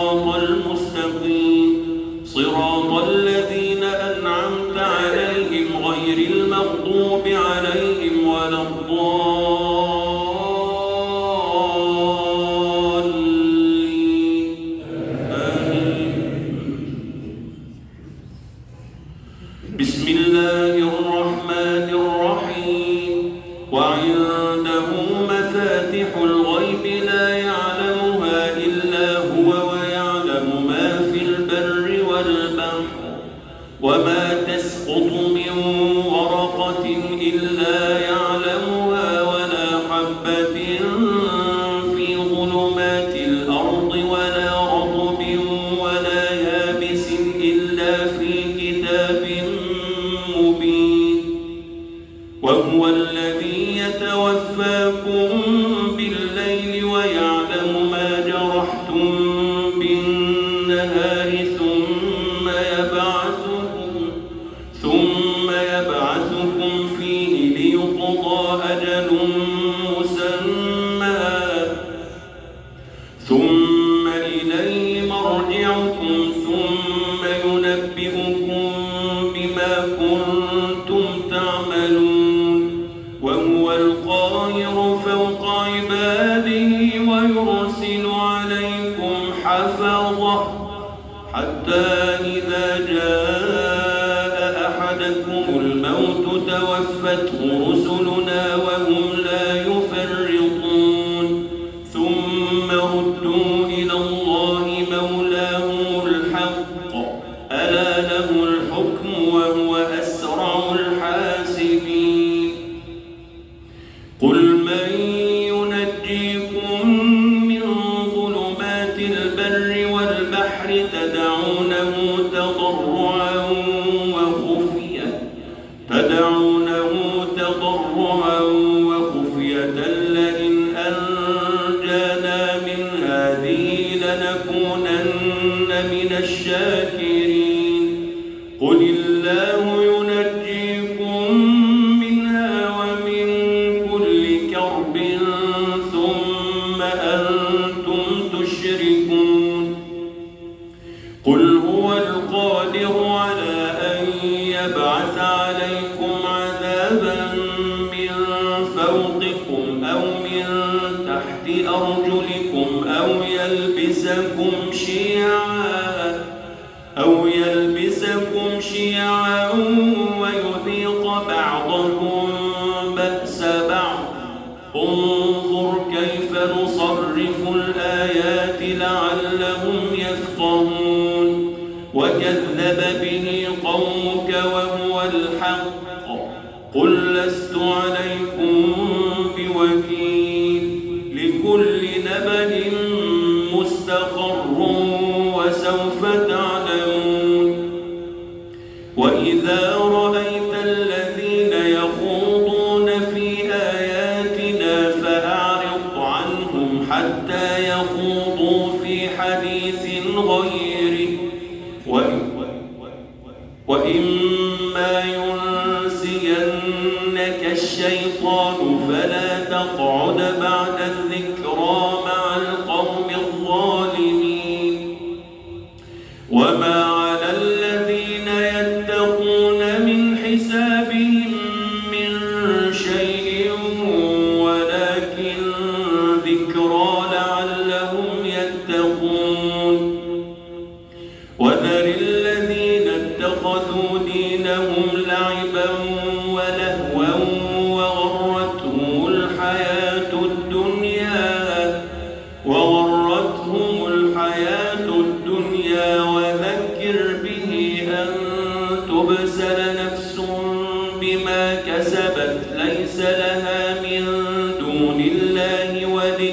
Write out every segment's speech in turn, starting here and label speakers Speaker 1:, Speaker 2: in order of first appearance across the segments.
Speaker 1: الصراط المستقيم صراط الذين أنعمت عليهم غير المغضوب عليهم ولا الضالين آمين. بسم الله الرحمن الرحيم وعنده مفاتح الغيب لا يعلمها إلا هو ويعلم ما في البر والبحر وما تسقط من ورقة إلا يعلمها ولا حبة في ظلمات الأرض ولا رطب ولا يابس إلا في كتاب مبين وهو الذي يتوفاكم بالليل ويعلم ما جرحتم بالنهار ثم يبعثكم فيه ليقضى أجل مسمى ثم إليه مرجعكم ثم ينبئكم بما كنتم تعملون وهو القاهر فوق عباده ويرسل عليكم حفظه حتى إذا جاء أحدكم الموت توفته رسلنا وهم لا يفرطون ثم ردوا إلى الله مولاهم الحق ألا له الحكم وهو أسرع الحاسبين قل من ينجيكم من ظلمات البر والبحر تدعونه تضرعا وخفية لئن أنجانا من هذه لنكونن من الشاكرين قل الله ينجيكم منها ومن كل كرب ثم أنتم تشركون قل هو القادر على أن يبعث عليكم عذابا من فوقكم أو من تحت أرجلكم أو يلبسكم شيعا ويذيق بعضكم بأس بعض انظر كيف نصرف الآيات لعلهم يفقهون وكذب به قومك وهو الحق قل لست عليكم بوكيل لكل نبأ مستقر وسوف تعلمون وإذا رأيت الذين يخوضون في آياتنا فأعرض عنهم حتى يخوضوا في حديث غيره وإما ينسينك الشيطان فلا تقعد بعد الذكرى مع القوم الظالمين وما على الذين يتقون من حسابهم من شيء ولكن ذكرى لعلهم يتقون وذر الذين اتخذوا دينهم لعبا ولهوا وغرتهم الحياة الدنيا وذكر به أن تبسل نفس بما كسبت ليس لها من دون الله ولي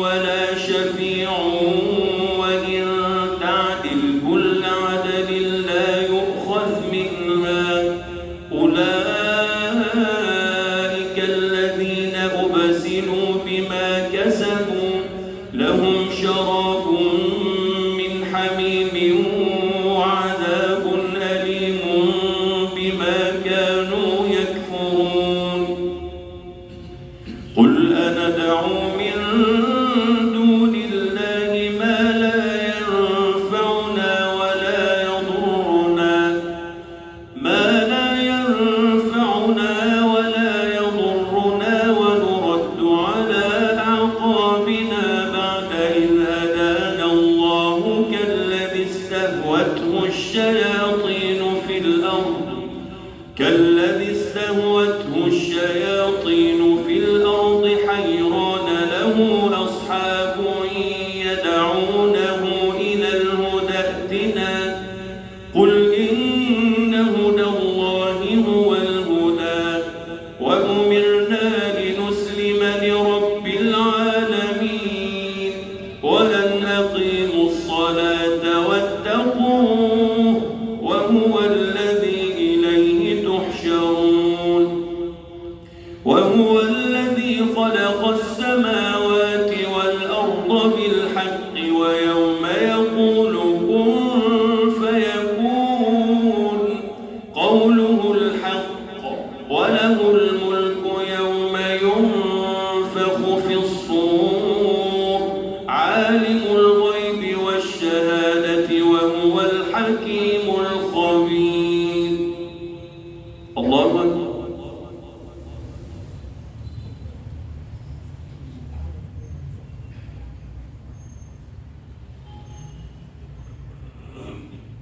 Speaker 1: ولا شفيع وإن تعدل كل عدل لا يؤخذ منها أولئك الذين أبسلوا بما كسبوا لهم شراب من حميم وعذاب أليم بما كانوا يكفرون هنا